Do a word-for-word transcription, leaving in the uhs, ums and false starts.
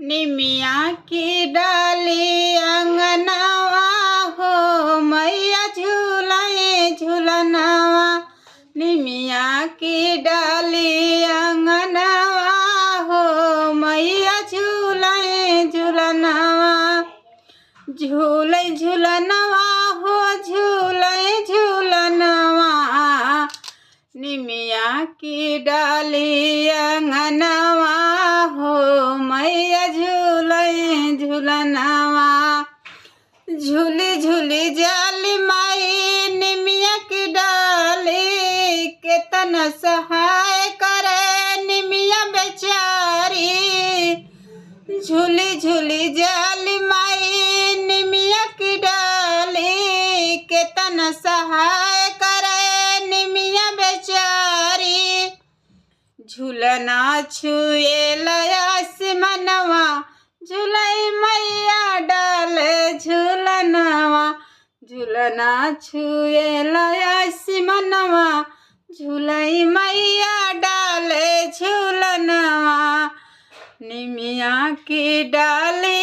निमिया की डाली अंगनवा हो, मैया झूले झूलनवा। निमिया की डाली अंगनवा हो, मैया झूले झूलनवा। झूले झूलनवा हो, झूले झूलनवा। निमिया की डाली अंगनवा हो, मैया झूले झूलनवा। झूली झूली जाली माई निमिया की डाली, केतना सहाय करे निमिया बेचारी। झूली झूली जाली माई निमिया की डाली, केतना सहाय करे निमिया बेचारी। झूलना छुएला आसमनवा, झूलई मैया डाले झूलनवा। झूलना छुएला आसमनवा, झूलई मैया डाले झूलनवा। निमिया की डाली